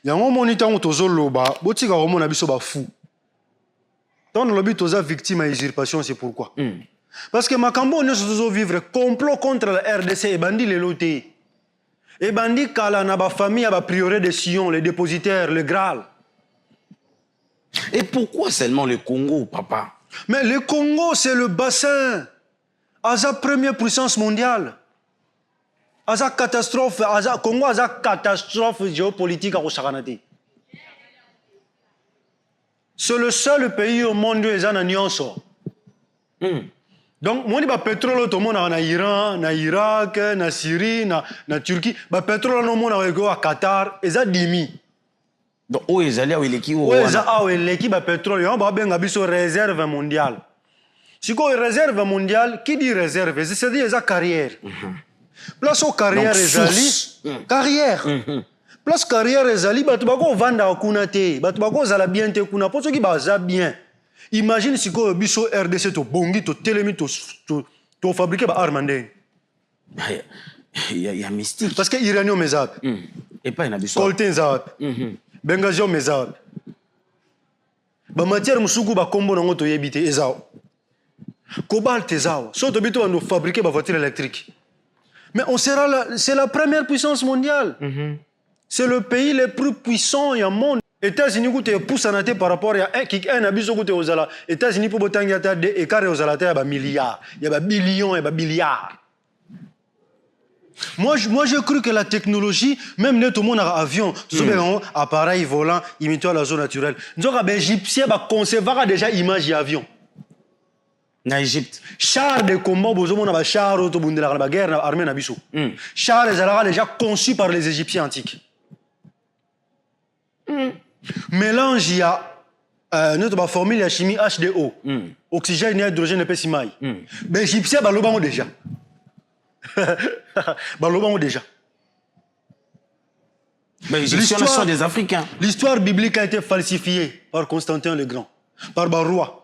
Yango omoni ntango tozoloba, botika komona biso bafou. Ntango nalobi toza victime ya usurpation, c'est pourquoi? Parce que makambo oyo nyonso tozovivre, complot contre la RDC, ebandi lelo te, ebandi kala na bafamille ya baprieuré de Sion, les dépositaires, le Graal. Et pourquoi seulement le Congo, papa? Mais le Congo, c'est le bassin. Aza première puissance mondiale, aza catastrophe, aza Congo aza catastrophe géopolitique akosakana te. C'est le seul pays au monde oyo eza na nyonso. Donc moni bapétrole oyo tomonaka na Iran, na Irak, na Syrie, na Turquie, bapétrole wana omonaka eko ya Qatar eza dimi. Donc oyo ezali awa eleki oyo oyo eza wana. Awa eleki bapétrole. Yango babenga biso réserve mondiale. Sikoyo réserve mondiale, qui dit réserve, c'est-à-dire eza carrière. Place oyo carrière Donc, ezali source. Carrière, place carrière ezali, bato bakovandaka kuna te, bato bakozala bien te kuna, mpo soki baza bien, imagine sikoyo biso RDC tobongi, totelemi, tofabriquer baarme ndenge Ya mystique. Parce que uranium eza wapi? Epai na biso. Coltan eza wapi? Bengazium eza wapi? Bamatière mosuku bakombo nango toyebi te eza awa. Cobalt eza awa. So tobi to bando fabriquer bavoiture électrique, mais on sera la, c'est la première puissance mondiale. C'est le pays le plus puissant ya monde. États-Unis kuta epusana te par rapport ya un na biso. Kuta ozala États-Unis mpo botangi ata de écart ozala te ya bamilliard, ya babilion, ya babiliard. Moi, j'ai cru que la technologie, même nde tomonaka avion, tozobenga yango appareil volant imitant la zone naturelle. Nzoka baégyptien baconcevaka déjà image ya avion. Na Égypte. Char de combat, bozomona bachar oyo tobundelaka na baguerre na armée na biso, char ezalaka déjà conçu par les Égyptiens antiques. Mélange ya neti baformule ya chimie H2O, oxygène ya hydrogène epesi mai. Baégyptien balobango déjà, balobango déjà. Mais les Égyptiens sont des Africains. L'histoire biblique a été falsifiée par Constantin le Grand, par baroi.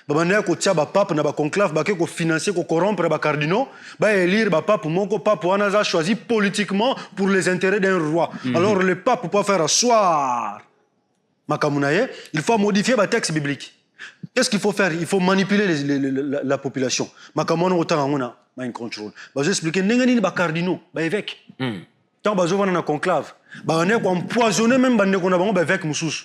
Babandaki kotia bapape na baconclave, bake kofinancer, kocorrompre bacardinaux, baélire bapape moko. Pape wana aza choisi politiquement pour les intérêts d'un roi. Alors le pape, pour faire asseoir makambo na ye, il faut modifier batexte biblique. Qu'est-ce qu'il faut faire? Il faut manipuler la population. Makambo wana otanga yango na Mind Control, bazo expliquer ndenge nini bacardinaux, baévêque, ntango bazovanda na conclave, babandeki koempoisonner même bandeko na bango baévêque mosusu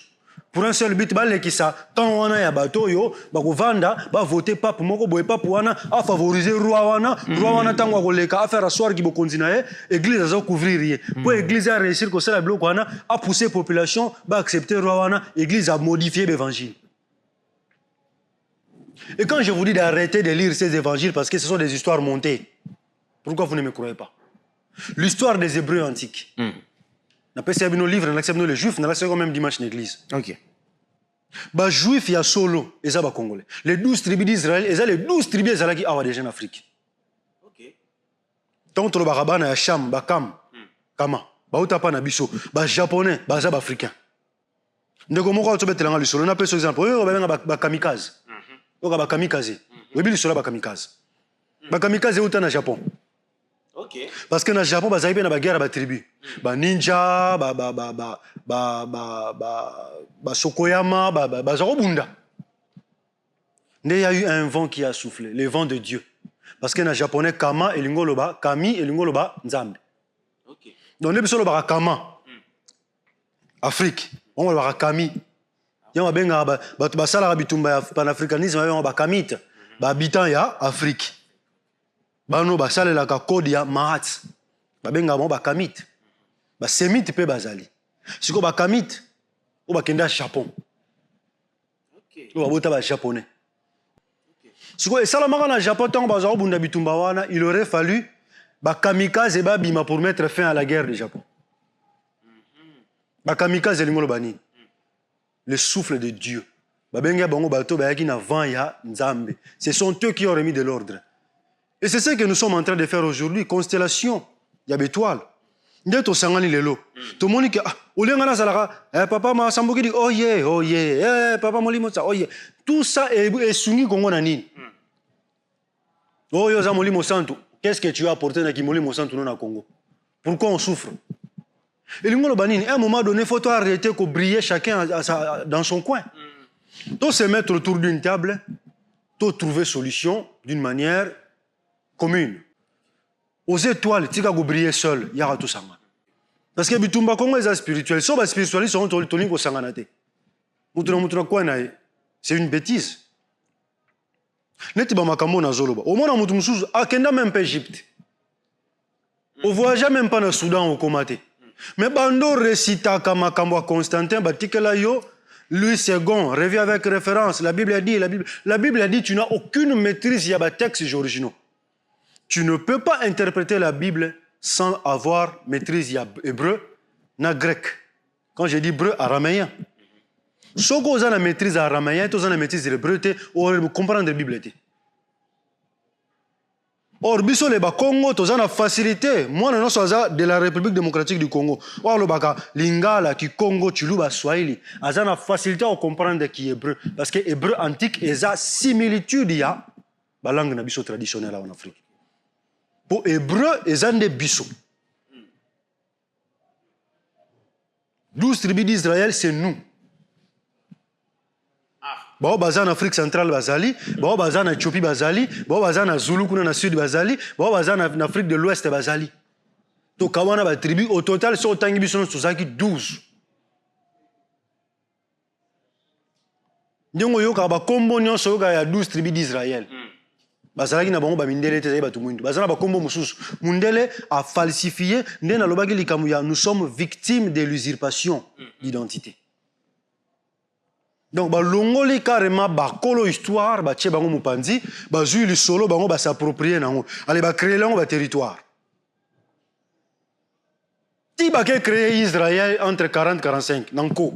pour un seul but: balekisa ntango wana ya bato oyo bakovanda, bavote pape moko boye. Pape wana afavoriser roi wana. Roi wana, ntango akoleka, afaire asseoir bokonzi na ye, église aza couvrir ye. Mpo église aréussir kosala biloko wana, apousser population baaccepter roi wana, église amodifier l'évangile. Et quand je vous dis d'arrêter de lire ces évangiles parce que ce sont des histoires montées, pourquoi vous ne me croyez pas? L'histoire des Hébreux antiques, napesi ya bino livre, nalakisa bino les Juifs, nalakisa quand même dimanche na église. Bajuif ya solo eza bacongolais. Les 12 tribus d'Israël eza les 12 tribus ezalaki awa déjà na Afrique. Ntango tolobaka bana ya Cham, bakam kama bauta mpa na biso. Bajaponais baza baafricain. Ndeko moko atobetelanga lisolo, napesa exemple oyo babenga bakamikaze. Oyoka bakamikaze, oyebi lisolo ya bakamikaze? Bakamikaze euta na Japon. Parce que na Japon bazalaki mpe na baguerre ya batribu, baninja, basokoyama, baza kobunda. Nde y a eu un vent qui a soufflé, le vent de Dieu, parce que na japonais kama elingi oloba kami, elingi oloba Nzambe. Donc nde biso olobaka kama Afrique, bango balobaka kami. Yango babengaka bato basalaka bitumba ya panafricanisme, babengaka bakamite, bahabitant ya Afrique. Bano basalelaka code ya Maat, babengaka bango bakamite. Basemite mpe bazali. Sikoyo bakamite oyo bakenda Japon, oyo babota bajaponais. Sikoyo esalamaka na Japon, ntango bazwa kobunda bitumba wana, il aurait fallu bakamikaze babima pour mettre fin à la guerre de Japon. Bakamikaze elingi oloba nini? Le souffle de Dieu. Babengi bango bato bayaki na vent ya Nzambe. Ce sont eux qui ont remis de l'ordre et c'est ce que nous sommes en train de faire aujourd'hui. Constellation ya baétoile nde tosangani lelo. Tomoni ke ah, olenga nazalaka eh, papa masambukidi oye oye eh, papa molimo tsa oye, tout ça esungi Kongo na nini? Oyo oza molimo santu, qu'est-ce que tu as apporté na kimolimo santu no na Congo? Pourquoi on souffre? Elingi oloba nini? Un moment donné, faut to arrêter ko briller chacun dans son coin. To se mettre autour d'une table, to trouver solution d'une manière commune. Aux étoiles, tika ko briller seul, yaka tosangana. Parce que bitumba Congo eza spirituel. So ba spiritualiste on tolingi kosangana te. Mutu na mutu na coin na ye. C'est une bêtise. Neti ba makambo nazoloba. Omona mutu mosusu akenda même pas Égypte. Ovoyagea même pas na Soudan okoma te. Mais bando recitaka makambo ya Constantin batikela yo Louis Segond, revient avec référence. La Bible a dit, la Bible a dit, tu n'as aucune maîtrise, il y a des textes originaux. Tu ne peux pas interpréter la Bible sans avoir maîtrise, il y a hébreu, na grec. Quand je dis hébreu, araméen. Soki oza na maîtrise araméen, toza na maîtrise hébreu te, o comprendre Bible te. Or biso le bakongo toza na facilité, mwana nyonso aza de la République démocratique du Congo oyo alobaka lingala, kikongo, tshiluba, swahili, aza na facilité ya comprendre ki hébreu, parce que hébreu antique eza similitude ya balangue na biso traditionnelle awa na Afrique. Po hébreu eza nde biso 12 tribus d'Israël, c'est nous. Bao baza na Afrique centrale bazali, bao baza na Éthiopie bazali, bao baza na Zulu kuna na sud bazali, bao baza na Afrique de l'Ouest bazali. Tokawana ba tribu au total, so otangi biso nyonso tozalaki 12. Ndenge oyokaka bakombo nyonso oyokaka ya 12 tribus d'Israël. Bazalaki na bango bamindele te, ezalaki bato mwindu, baza na bakombo mosusu. Mundele afalsifie nde nalobaki likambo ya nous sommes victimes de l'usurpation d'identité. Donc balongoli carrément bakolo histoire, batie bango mopanzi, bazwi lisolo bango bas'approprie nango, ale bacréele yango baterritoire. Ti bake créer Israël entre 40 45 na nko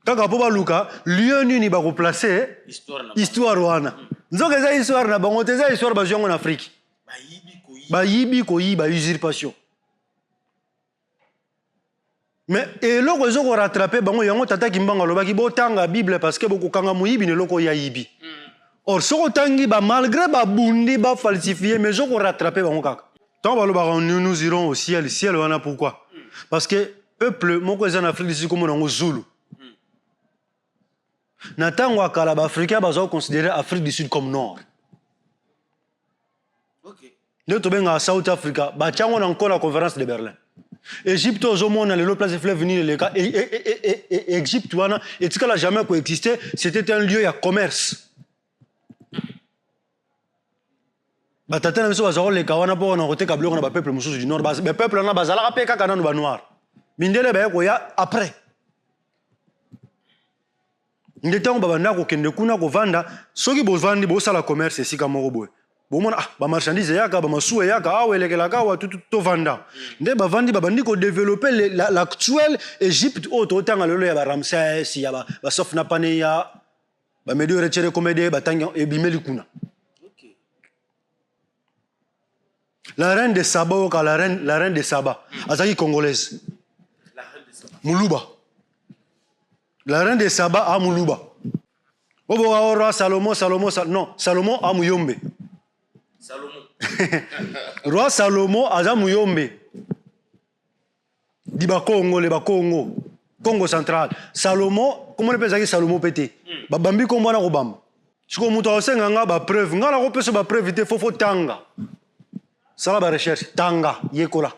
kaka mpo baluka lieu nini bakoplace histoire wana. Nzoka eza histoire na bango te, eza histoire bazwi yango na Afrique. Bayibi koyiba, usurpation. Mais eloko ezo korattrape bango yango, tata Kimbangu alobaki botanga Bible parce que bokokanga moyibi na eloko oyo ayibi. Or soki otangi ba malgré babundi bafalsifie, mais ezo korattrape bango kaka. Ntango balobaka nous, nous irons au ciel, ciel wana pourquoi? Parce que peuple moko eza na Afrique du Sud komona yango Zulu. Na ntango ya kala baafricain bazwa koconsidere Afrique du Sud comme nord. Nde tobengaka South Africa, batia yango na nko na conférence de Berlin. Égypte ozomona lelo place fleuve Nil eleka, Égypte wana etikala jamais koexiste, c'était un lieu ya commerce. Batata na biso bazwa koleka wana mpo na koteka biloko na bapeuple mosusu du nord. Bapeuple wana bazalaka mpe kaka nanu banoir. Mindele baye koya après. Nde ntango babanda kokende kuna kovanda, soki bovandi bosala commerce esika moko boye, bomona ah, bamarchandise eyaka, bamasuwa eyaka awa, elekelaka awa, tovanda. Nde bavandi babandi kodevelope l'actuel Égypte oyo totanga lelo ya baramses, ya basofnapaneya, bamedio recere komede, batangi ebimeli kuna. La reine de Saba, oyoka la reine de Saba azalaki congolaise, muluba. La reine de Saba a muluba. Oboka o roi Salomon, Salomon, non, Salomon a muyombe. Salomon. Roi Salomon aza muyombe. Di ba Congo, le ba Congo. Congo central. Salomon, comment on appelle ça Salomon pété? Ba bambi kombo na kobamba. Siko mutu asenga nga ba preuve, nga na kopesa ba preuve te, fofo tanga. Sala ba recherche, tanga, yekola.